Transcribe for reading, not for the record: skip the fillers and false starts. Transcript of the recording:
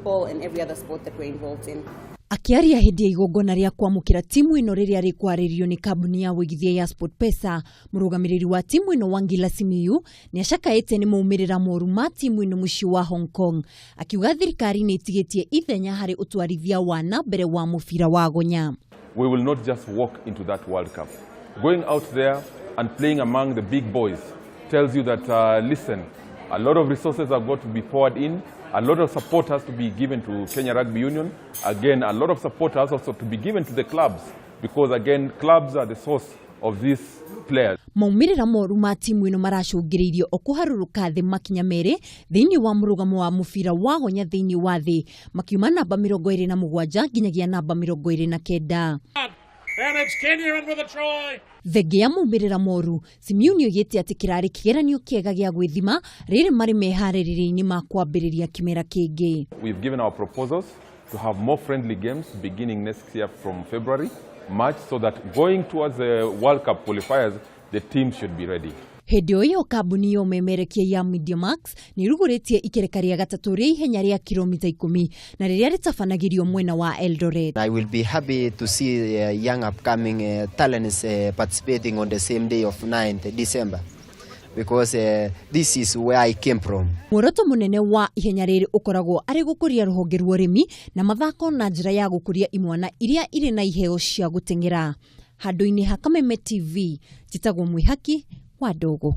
Football and every other sport that we're involved in. Akĩaria hĩndĩ ya igongona rĩa kwamũkĩra timu ĩno rĩrĩa rĩkwarĩrio nĩ kambuni ya wĩigithia ya SportPesa, mũrũgamĩrĩri wa timu ĩno Wangila Simiyu nĩ acakaĩte nĩ maumĩrĩra moru ma timu ĩno mũciĩ wa Hong Kong, akiuga thirikari nĩ ĩtigĩtie ithenya harĩ ũtwarithia wa na mbere wa mũbira wa gonya. We will not just walk into that World Cup. Going out there and playing among the big boys tells you that, listen, a lot of resources have got to be poured in, a lot of support has to be given to Kenya Rugby Union. Again, a lot of support has also to be given to the clubs because, again, clubs are the source of these players. Maumĩrĩra moru ma timu ĩno maracũngĩrĩirio o kũharũrũka thĩ makinya merĩ thĩinĩ wa mũrũgamo wa mũbira wa gonya thĩinĩ wa thĩ, makiuma namba 27 nginyagia namba 29. And it's Kenya in with a try. Thengia ya maumĩrĩra moru, Simiyu nĩoigĩte atĩ kĩrarĩ kĩgeranio kĩega gĩa gwĩthima rĩrĩ marĩ meharĩrĩria-inĩ ma kwambĩrĩria kĩmera kĩngĩ. We've given our proposals to have more friendly games beginning next year from February, March, so that going towards the World Cup qualifiers, the team should be ready. Hĩndĩ o ĩyo, kambuni ya ũmemerekia ya Mediamax nĩ ĩrugũrĩtie ikereka rĩa gatatũ rĩa ihenya rĩa kilomita 10 na rĩrĩa rĩtabanagĩrio mwena wa Eldoret. I will be happy to see young upcoming talents participating on the same day of 9th December because this is where I came from. Muoroto mũnene wa ihenya rĩrĩ ũkoragwo arĩ gũkũria rũhonge rwa ũrĩmi na mathako na njĩra ya gũkũria imwana iria irĩ na iheo cia gũteng'era. Handũ-inĩ ha Kameme TV, njĩtagwo Mwĩhaki wa Ndogo.